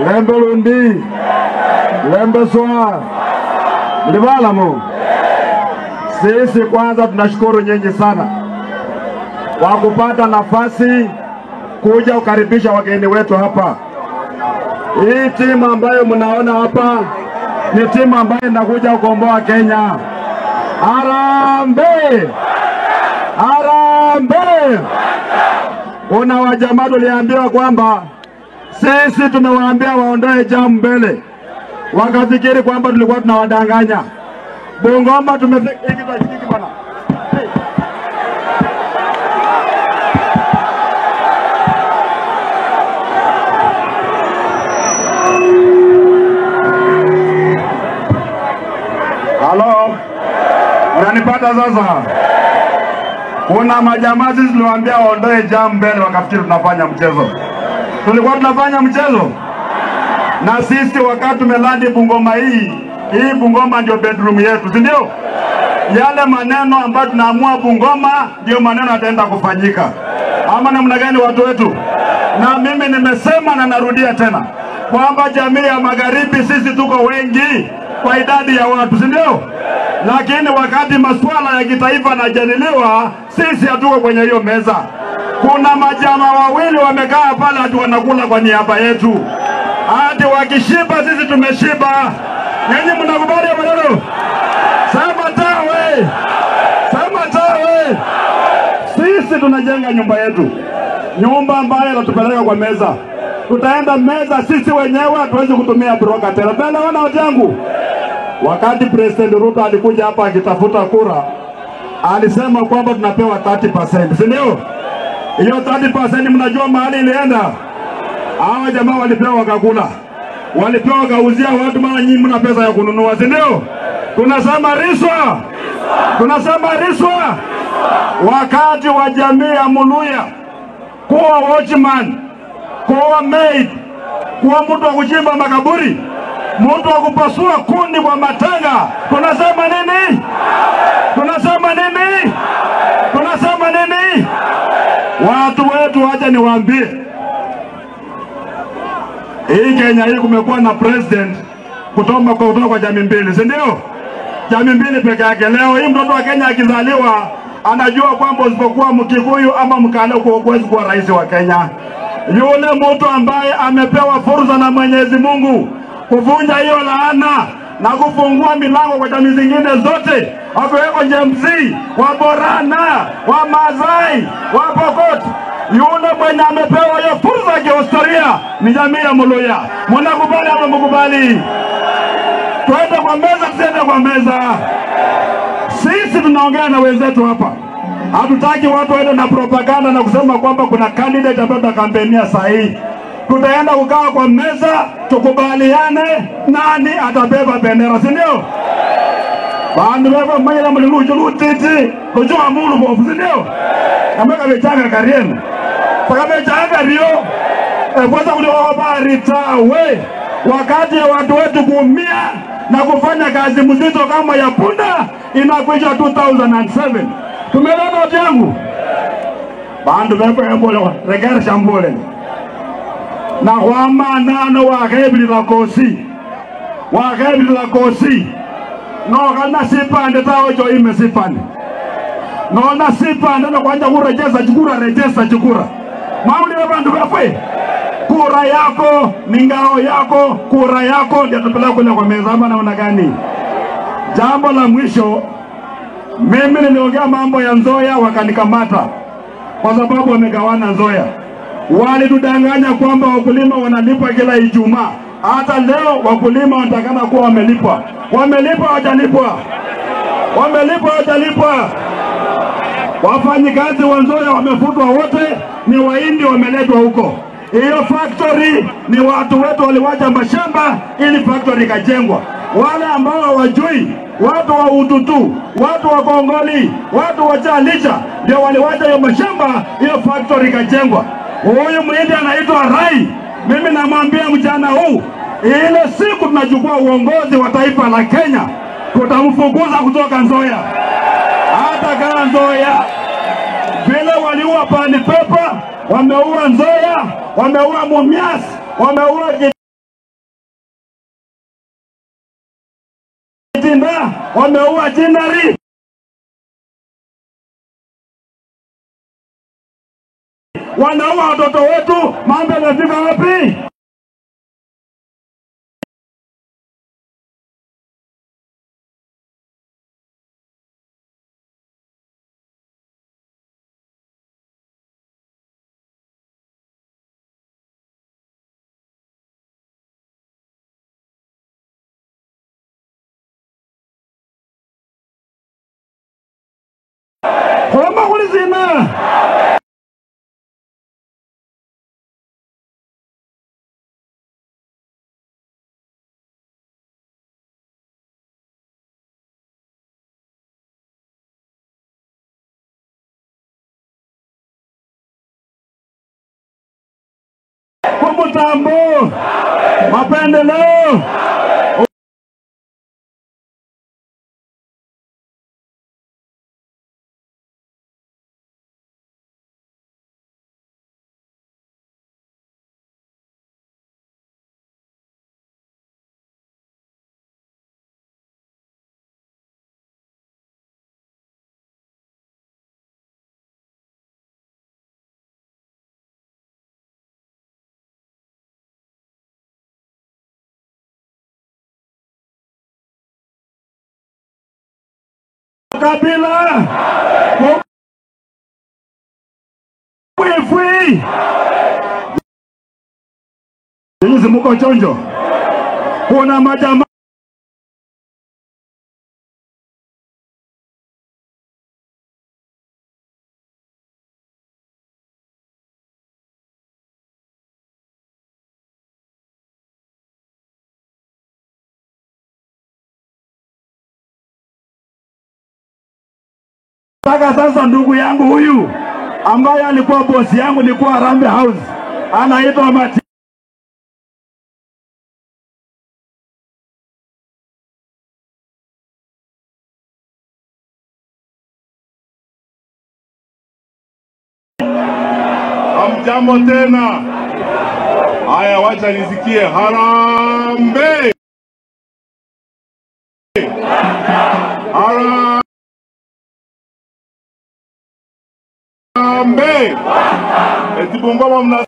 Lembe lundi. Lembe swa. Mlibalamu. Sisi kwanza tunashukuru nyinyi sana kwa kupata nafasi kuja kukaribisha wageni wetu hapa. Hii timu ambayo mnaona hapa ni timu ambayo inakuja kukomboa Kenya. Harambee! Harambee! Kuna wajamaa tuliambiwa kwamba sisi tumewaambia waondoe jamu mbele, wakafikiri kwamba tulikuwa tunawadanganya. Bungoma tumefika hiki bwana. Halo, unanipata sasa? Kuna majamaa sisi tuliwaambia waondoe jamu mbele, wakafikiri tunafanya mchezo. Tulikuwa tunafanya mchezo? Na sisi wakati tumelandi Bungoma hii, hii Bungoma ndio bedroom yetu, si ndio? Yale maneno ambayo tunaamua Bungoma ndio maneno yataenda kufanyika. Ama namna gani watu wetu? Na mimi nimesema na narudia tena kwamba jamii ya magharibi sisi tuko wengi kwa idadi ya watu, si ndio? Lakini wakati masuala ya kitaifa yanajadiliwa, sisi hatuko kwenye hiyo meza. Kuna majamaa wawili wamekaa pale hadi wanakula kwa niaba yetu. Hadi wakishiba sisi tumeshiba. Nyinyi mnakubali maneno? Sema tawe. Sema tawe. Sisi tunajenga nyumba yetu. Nyumba ambayo inatupeleka kwa meza. Tutaenda meza sisi wenyewe, hatuwezi kutumia broker tena. Bela wana wajangu. Wakati President Ruto alikuja hapa akitafuta kura, alisema kwamba tunapewa 30%, si ndio? Hiyo 30% mnajua mahali ilienda? Hawa jamaa walipewa wakakula. Walipewa wakauzia watu, mara nyinyi mna pesa ya kununua, si ndio? Tunasema riswa. Tunasema riswa. Wakati wa jamii ya Muluya kuwa watchman, kuwa maid, kuwa mtu wa kuchimba makaburi, mtu wa kupasua kundi kwa matanga, tunasema nini? Tunasema nini? Tunasema nini? Watu wetu, acha niwaambie, hii Kenya hii kumekuwa na president kutoka kwa jamii mbili, si ndio? Jamii mbili peke yake. Leo hii mtoto wa Kenya akizaliwa anajua kwamba usipokuwa Mkikuyu ama Mkale huwezi kuwa rais wa Kenya. Yule mtu ambaye amepewa fursa na Mwenyezi Mungu kuvunja hiyo laana na kufungua milango kwa jamii zingine zote, wakiweko Jemzi, wa Borana, wa Mazai, wa Pokot, yule mwenye amepewa hiyo fursa ya kihistoria ni jamii ya Muluya. Mnakubali ama mkubali? Twende kwa meza, tusiende kwa meza. Sisi tunaongea na wenzetu hapa. Hatutaki watu waende na propaganda na kusema kwamba kuna candidate ambaye tutakampenia sahihi. Tutaenda kukaa kwa meza, tukubaliane nani atabeba bendera, si ndio? Bandu baba manyela mlilujo lutiti, lujua mulu bofu, si ndio? Ameka bechanga karienu. Saka bechanga rio. Kwanza kuliwa tawe. Wakati watu wetu kuumia na kufanya kazi mzito kama ya punda inakuja 2007. Tumeleta watu yangu. Bandu baba mbole regera shambole. Na kwama nano wakebili la kosi. Wakebili la kosi. No kana sipande tawo jo ime sipande. No na sipande na kwanja kurejeza chukura rejeza chukura. Mauli bandu bafwe. Kura yako ni ngao yako, kura yako ndio tupeleka kule kwa meza ama naona gani? Jambo la mwisho, mimi niliongea mambo ya Nzoia wakanikamata kwa sababu wamegawana Nzoia. Walitudanganya kwamba wakulima wanalipwa kila Ijumaa. Hata leo wakulima wanatakana kuwa wamelipwa. Wamelipwa hawajalipwa? Wamelipwa hawajalipwa? Wafanyikazi wa Nzoia wamefutwa wote, ni Wahindi wameletwa huko. Hiyo factory ni watu wetu waliwacha mashamba ili factory ikajengwa. Wale ambao hawajui, watu wa Ututu, watu wa Kongoli, watu wa Chalicha ndio waliwacha hiyo mashamba, hiyo factory ikajengwa. Huyu Mhindi anaitwa Rai. Mimi namwambia mchana huu, ile siku tunachukua uongozi wa taifa la Kenya, tutamfukuza kutoka Nzoia. Hata kama Nzoia vile waliua Pani Pepa, wameua Nzoia, wameua Mumias, wameua Tinda, wameua Jinari. Wanaua watoto wetu, mambo yamefika wapi? Kuloma kulizina. Kumutambo. Mapendeleo. Kabila. Fui. Nyinyi mko chonjo. Kuna majamaa Mpaka sasa ndugu yangu huyu ambaye alikuwa bosi yangu nilikuwa Harambee House, anaitwa Mati. Hamjambo tena. Haya, wacha nisikie Harambee. Harambee. Eti Bungoma mna